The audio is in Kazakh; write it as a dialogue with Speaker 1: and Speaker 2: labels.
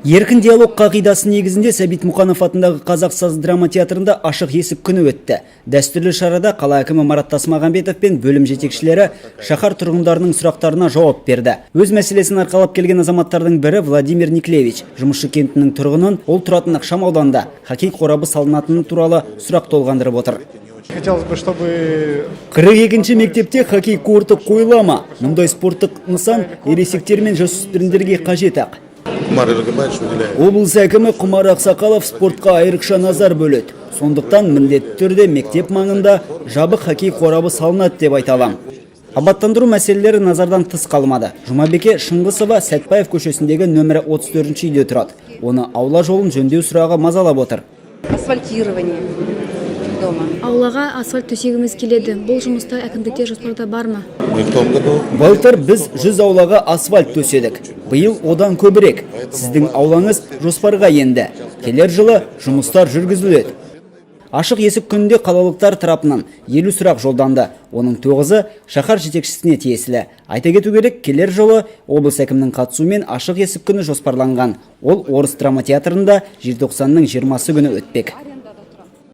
Speaker 1: Еркін диалог қағидасы негізінде Сәбит Мұқанов атындағы Қазақ саз драма театрында ашық есік күні өтті. Дәстүрлі шарада қала әкімі Марат Тасмағамбетов пен бөлім жетекшілері шаһар тұрғындарының сұрақтарына жауап берді. Өз мәселесін арқалап келген азаматтардың бірі Владимир Никлевич. Жұмысшы кентінің тұрғынын ол тұратын ықшам ауданда хоккей қорабы салынатыны туралы сұрақ толғандырып отыр.
Speaker 2: Хотелось бы, чтобы
Speaker 1: 42 мектепте хоккей корты қойыла ма? Мұндай спорттық нысан ересектер мен жасөспірімдерге қажет ақ.
Speaker 3: Кумар Ергебаевич уделяет.
Speaker 1: Облыс әкімі Құмар Ақсақалов спортқа айрықша назар бөледі. Сондықтан міндетті түрде мектеп маңында жабық хоккей қорабы салынады деп айта аламын. Абаттандыру мәселелері назардан тыс қалмады. Жұмабеке Шыңғысова Сәтбаев көшесіндегі нөмірі 34 үйде тұрады. Оны аула жолын жөндеу сұрағы мазалап отыр.
Speaker 4: Асфальтирование дома.
Speaker 5: Аулаға асфальт төсегіміз келеді. Бұл жұмыстар әкімдікте жоспарда бар ма?
Speaker 3: Мы в том году
Speaker 1: Былтыр біз 100 аулаға асфальт төседік. Биыл одан көбірек. Сіздің аулаңыз жоспарға енді. Келер жылы жұмыстар жүргізіледі. Ашық есік күнінде қалалықтар тарапынан 50 сұрақ жолданды. Оның тоғызы шаһар жетекшісіне тиесілі. Айта кету керек, келер жылы облыс әкімінің қатысуымен ашық есік күні жоспарланған. Ол Орыс драма театрында желтоқсанның 20 күні өтпек.